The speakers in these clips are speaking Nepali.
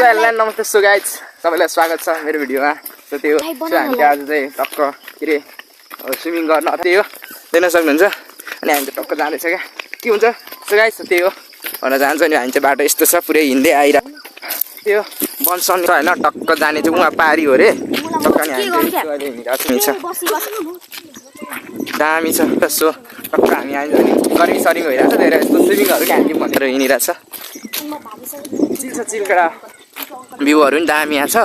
हेलो नमस्ते सो गाइज सबैलाई स्वागत छ मेरो भिडियोमा। सो त्यो हामी आज चाहिँ टक्क के रे स्विमिङ गर्न त्यही हो देख्न सक्नुहुन्छ। अनि हामी चाहिँ टक्क जाँदैछ क्या के हुन्छ सो गाइज त्यही हो भन्न चाहन्छ। अनि हामी चाहिँ बाटो यस्तो छ पुरै हिँड्दै आइरहेको त्यो बनसन छ होइन टक्क जाने चाहिँ उहाँ पारी हो रे टक्क। अनि हामी अहिले हिँडिरहेको छ दामी छ सो टक्क हामी आइन्छ अनि गर्मी सरिङ भइरहेको छ धेरै यस्तो स्विमिङहरू क्यान्टिन भनेर हिँडिरहेको छ। चिल छ चिलकडा भ्यूहरू पनि दामी यहाँ छ।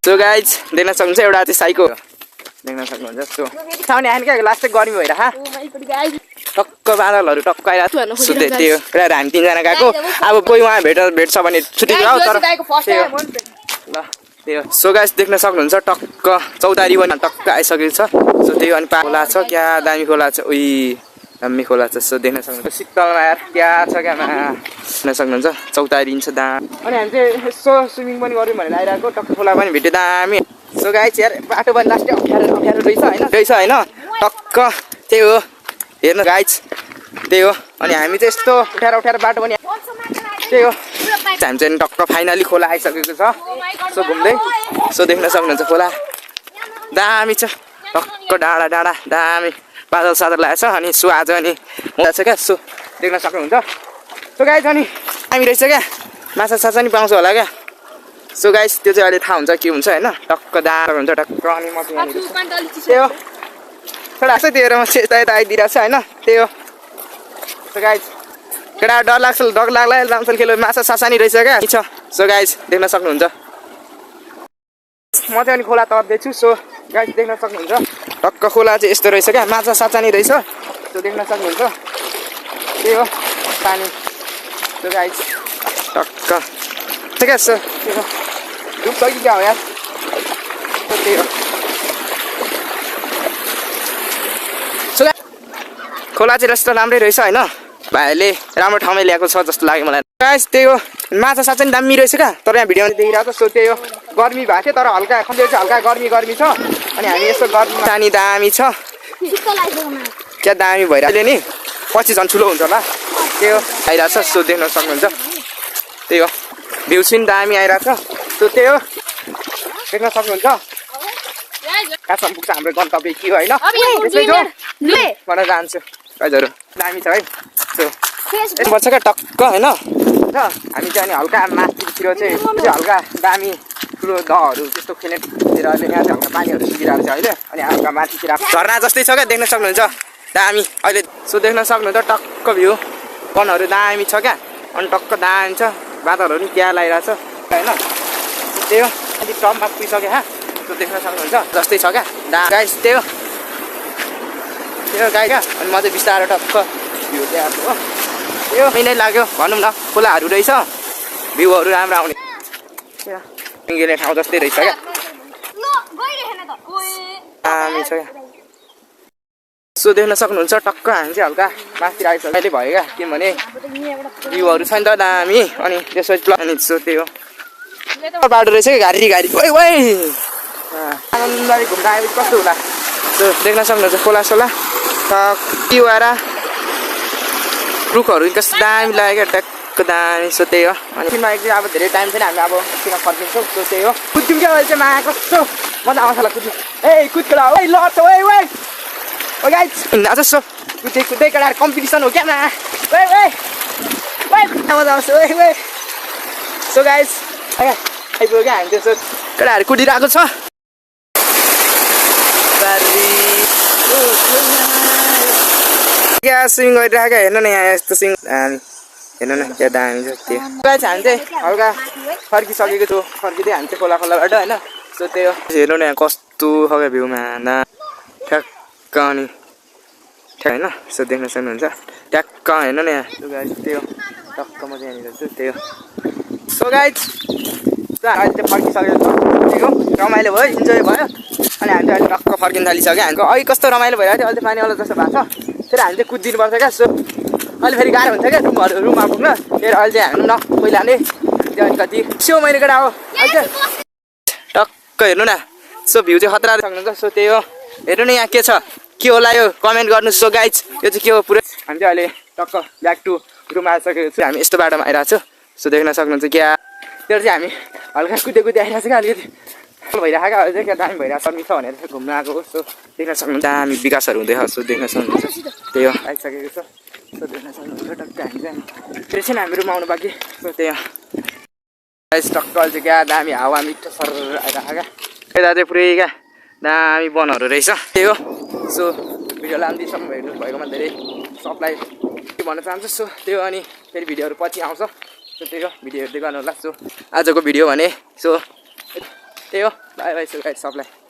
सो गाइज देख्न सक्नुहुन्छ एउटा चाहिँ साइको देख्न सक्नुहुन्छ। सो साउने आएन क्या लास्ट चाहिँ गर्मी भइरहेको टक्क बादलहरू टक्क आइरहेको सो त्यो पुरा हामी तिनजना गएको। अब कोही उहाँ भेट्छ भने छुट्टी जाऊ तर ल त्यो सो गाइज देख्न सक्नुहुन्छ टक्क चौतारी पनि टक्क आइसकेको छ। सो त्यो अनि खोला छ क्या दामी खोला छ उही दामी खोला छ। सो देख्न सक्नुहुन्छ शीतलमा यार क्या छ क्या देख्न सक्नुहुन्छ चौतारी छ दाम। अनि हामी चाहिँ यसो स्विमिङ पनि गऱ्यौँ भनेर आइरहेको टक्क खोला पनि भेट्यो दामी। सो गाइज यार बाटो पनि लास्टै अप्ठ्यारो अप्ठ्यारो रहेछ होइन टक्क त्यही हो हेर्नु गाइज त्यही हो। अनि हामी चाहिँ यस्तो अप्ठ्यारो अप्ठ्यारो बाटो पनि त्यही हो हामी चाहिँ टक्क फाइनली खोला आइसकेको छ। सो घुम्दै सो देख्न सक्नुहुन्छ खोला दामी छ टक्क डाँडा डाँडा दामी बादल सादल लागेको छ। अनि सो आज अनि हुँदा छ क्या सो देख्न सक्नुहुन्छ। सो गाइज अनि हामी रहेछ क्या माछा साछा नि पाउँछ होला क्या। सो गाइज त्यो चाहिँ अहिले थाहा हुन्छ के हुन्छ होइन टक्क दाँडा हुन्छ टक्क। अनि म त्यही हो छोडा छ त्यो म यता यता आइदिइरहेको छ होइन त्यही हो। सो गाइज केटा डर लाग्ला रामसल खेलो माछा सासा नि रहेछ क्या छ। सो गाइज देख्न सक्नुहुन्छ म चाहिँ अनि खोला तर्दैछु। सो गाइज देख्न सक्नुहुन्छ टक्क खोला चाहिँ यस्तो रहेछ क्या माछा साचा नि रहेछ त्यो देख्न सक्नुहुन्छ त्यही हो पानी। सो गाइज टक्क ठिक छ सो डुब्छ कि क्या हो यार त्यही हो। सो खोला चाहिँ यस्तो राम्रै रहेछ होइन भाइले राम्रो ठाउँमै ल्याएको छ जस्तो लाग्यो मलाई। गाइस त्यही हो माछा साछा नि दामी रहेछ क्या तर यहाँ भिडियोमा देखिरहेको छ। सो त्यही हो गर्मी भएको थियो तर हल्का खन्दै चाहिँ हल्का गर्मी छ। अनि हामी यसो गर्मी पानी दामी छ क्या दामी भइरहेको नि पछि झन् ठुलो हुन्छ होला त्यही हो आइरहेको छ। सो देख्न सक्नुहुन्छ त्यही हो भ्यू पनि दामी आइरहेको छ। सो त्यही हो देख्न सक्नुहुन्छ कहाँसम्म पुग्छ हाम्रो गन्तव्य के हो होइन भन्न चाहन्छु गाइजहरू दामी छ है। सो पर्छ क्या टक्क होइन हामी चाहिँ अनि हल्का माथितिर चाहिँ हल्का दामी ठुलो दहहरू त्यस्तो खेल्नेतिर अहिले यहाँ चाहिँ हल्का पानीहरू सुकिरहेको छ अहिले। अनि हल्का माथितिर झर्ना जस्तै छ क्या देख्न सक्नुहुन्छ दामी अहिले। सो देख्न सक्नुहुन्छ टक्क भ्यू वनहरू दामी छ क्या अनि टक्क दामी छ बादलहरू पनि क्या लगाइरहेको छ होइन त्यही हो अनि टपमा पुगिसक्यो हा। सो देख्न सक्नुहुन्छ जस्तै छ क्या गाइस त्यही हो गाई क्या। अनि म चाहिँ बिस्तारो टक्क भ्यू त्यहाँ हो त्यही हो नै लाग्यो भनौँ न खोलाहरू रहेछ भ्यूहरू राम्रो आउने पिङ्गिने ठाउँ जस्तै रहेछ क्या दामी छ क्या। सो देख्न सक्नुहुन्छ टक्क हामी चाहिँ हल्का माथितिर आइसक्यो अहिले भयो क्या किनभने भ्यूहरू छ नि त दामी। अनि त्यसपछि अनि सो त्यही हो बाटो रहेछ क्या गाडी ओइ आनन्दले घुम्न आएपछि कस्तो होला। सो देख्न सक्नुहुन्छ खोला सोला टिवारा रुखहरू कस्तो दामी लाग्यो क्या ट्याक्क दामी। सो त्यही हो अनि किनमा चाहिँ अब धेरै टाइम छैन हामी अब किन फर्किन्छौँ। सो त्यही हो कुद्यौँ क्या अहिले चाहिँ मा कस्तो मजा आउँछ होला कुद्नु ए कुदकेटा ओ लड्छ ओ गाइज आज सो कुद्दै केटाहरू कम्पिटिसन हो क्या मजा आउँछ ओ सो गाइज आइपुग्यो क्या हामी त्यसो केटाहरू कुदिरहेको छ क्या स्विङ गरिरहेको हेर्नु न यहाँ यस्तो स्विङ हेर्नु न क्या दामी छ त्यो। गाइस हामी चाहिँ हल्का फर्किसकेको छु फर्किँदै हामी चाहिँ खोलाबाट होइन। सो त्यही हो हेर्नु न यहाँ कस्तो खालको भ्यूमा ठ्याक्क अनि होइन। सो देख्न सक्नुहुन्छ ट्याक्क हेर्नु न यहाँ गाइस त्यही हो टक्क म चाहिँ यहाँनिर छु त्यही हो। सो गाइस अहिले चाहिँ फर्किसकेको छु ठिक हो रमाइलो भयो इन्जोय भयो। अनि हामी चाहिँ अहिले टक्क फर्किन थालिसक्यो हामीको अहिले कस्तो रमाइलो भइरहेको थियो अहिले चाहिँ पानीवाला जस्तो भएको छ फेरि हामी चाहिँ कुदिनु पर्छ क्या। सो अहिले फेरि गाह्रो हुन्छ क्या रुममा पुग्न फेरि अहिले चाहिँ हाल्नु न पहिला नै त्यो अनि कति स्यो मैले केटा हो अहिले टक्क हेर्नु न। सो भ्यू चाहिँ खतरा सक्नुहुन्छ। सो त्यही हो हेर्नु न यहाँ के छ के होला यो कमेन्ट गर्नु। सो गाइज यो चाहिँ के हो पुरै हामी चाहिँ अहिले टक्क ब्याक टु रुम आइसकेको छु हामी यस्तो बाटोमा आइरहेको छु सो देख्न सक्नुहुन्छ क्या त्यो चाहिँ हामी हल्का कुदे आइरहेको छ क्या अलिकति भइरहेको अहिले चाहिँ क्या दामी भइरहेको छ मिठो भनेर चाहिँ घुम्न आएको सो देख्न सक्नुहुन्छ दामी विकासहरू हुँदैछ सो देख्न सक्नुहुन्छ त्यही हो आइसकेको छ सो देख्न सक्नुहुन्छ टक्क हामी चाहिँ फेरि चाहिँ हामी रुम आउनु बाँकी सो त्यही हो टक्क चाहिँ क्या दामी हावा मिठो सर आइरहेको क्या यता चाहिँ पुरै क्या दामी वनहरू रहेछ त्यही हो सो भिडियोलाई अन्तिमसम्म हेर्नु भएकोमा धेरै सबलाई भन्न चाहन्छु सो त्यो अनि फेरि भिडियोहरू पछि आउँछ सो त्यही हो भिडियो हेर्दै गर्नु होला सो आजको भिडियो भने सो त्यही हो बाई बाई सो गाइस सबलाई